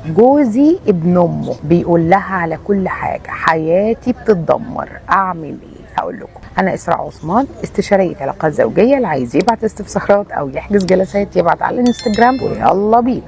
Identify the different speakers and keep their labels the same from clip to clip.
Speaker 1: جوزي ابن امه بيقول لها على كل حاجة، حياتي بتتدمر، اعمل ايه؟ هقول لكم. انا اسراء عثمان، استشارية علاقات زوجيه. اللي عايز يبعت استفسارات او يحجز جلسات يبعت على الانستجرام، ويلا بينا.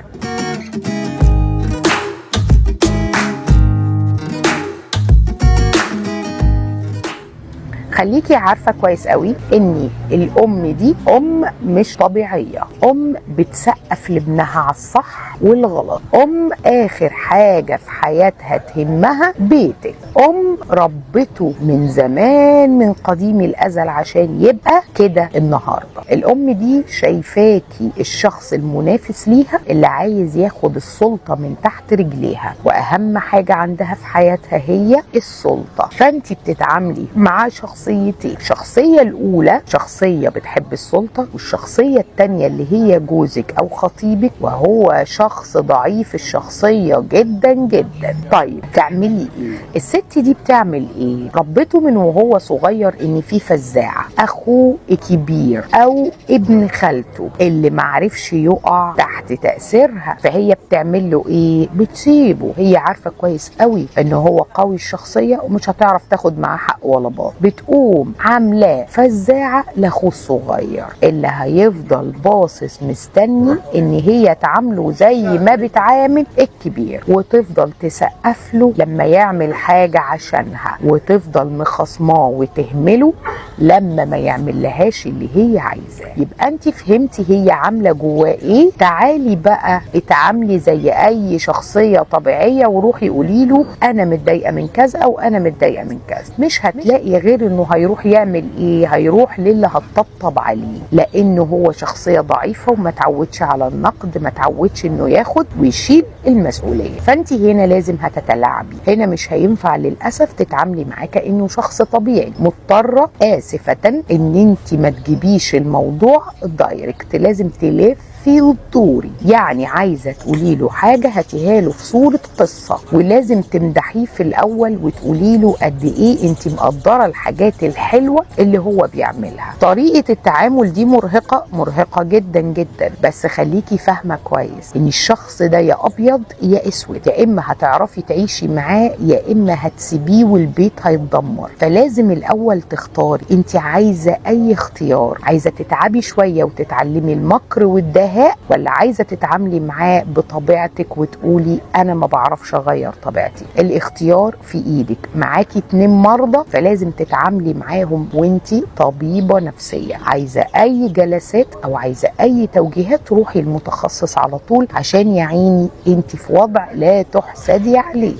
Speaker 1: خليكي عارفه كويس قوي ان الام دي ام مش طبيعية، ام بتسقف لابنها على الصح والغلط، ام اخر حاجة في حياتها تهمها بيتك، ام ربته من زمان من قديم الازل عشان يبقى كده النهارده. الام دي شايفاكي الشخص المنافس ليها اللي عايز ياخد السلطة من تحت رجليها، واهم حاجة عندها في حياتها هي السلطة. فانت بتتعاملي مع شخصيتين، الشخصية الأولى شخصية بتحب السلطة، والشخصية التانية اللي هي جوزك أو خطيبك وهو شخص ضعيف الشخصية جدا جدا. طيب تعملي إيه؟ الست دي بتعمل إيه؟ ربته من وهو صغير إن في فزاعة، أخوه الكبير أو ابن خالته اللي معرفش يقع تحت تأثيرها، فهي بتعمل له إيه؟ بتسيبه. هي عارفة كويس قوي إن هو قوي الشخصية ومش هتعرف تاخد معاه حق ولا باطل، بتقوم عاملاه فزاعه لاخوه الصغير اللي هيفضل باصص مستني ان هي تعامله زي ما بتعامل الكبير، وتفضل تسقف له لما يعمل حاجة عشانها، وتفضل مخصماه وتهمله لما ما يعمل لهاش اللي هي عايزاه. يبقى انت فهمتي هي عامله جواه ايه. تعالي بقى اتعاملي زي اي شخصية طبيعية وروحي قولي له انا متضايقة من كذا او انا متضايقة من كذا. مش هتلاقي غير انه هيروح يعمل ايه؟ هيروح للي هتطبطب عليه، لانه هو شخصية ضعيفة وما تعودش على النقد، ما تعودش انه ياخد ويشيل المسؤولية. فانت هنا لازم هتتلاعبي، هنا مش هينفع للاسف تتعاملي معاه كانه شخص طبيعي. مضطرة اسفه ان انت ما تجيبيش الموضوع direct، لازم تلفي وتدوري. يعني عايزه تقولي له حاجة هاتيها له في صوره قصة، ولازم تمدحيه في الاول وتقولي له قد ايه انت مقدره الحاجات الحلوة اللي هو بيعملها. طريقه التعامل دي مرهقة، مرهقة جدا جدا، بس خليكي فاهمه كويس ان الشخص ده يا ابيض يا اسود، يا اما هتعرفي تعيشي معاه يا اما هتسيبيه والبيت هيتدمر. فلازم الاول تختاري انت عايزه اي اختيار، عايزه تتعبي شوية وتتعلمي المكر والدهاء، ولا عايزه تتعاملي معاه بطبيعتك وتقولي انا ما بعرفش اغير طبيعتي. الاختيار في ايدك، معاكي 2 مرضى فلازم تتعاملي معاهم وانتي طبيبه نفسية. عايزه اي جلسات او عايزه اي توجيهات روحي المتخصص على طول، عشان يا عيني انتي في وضع لا تحسدي عليه.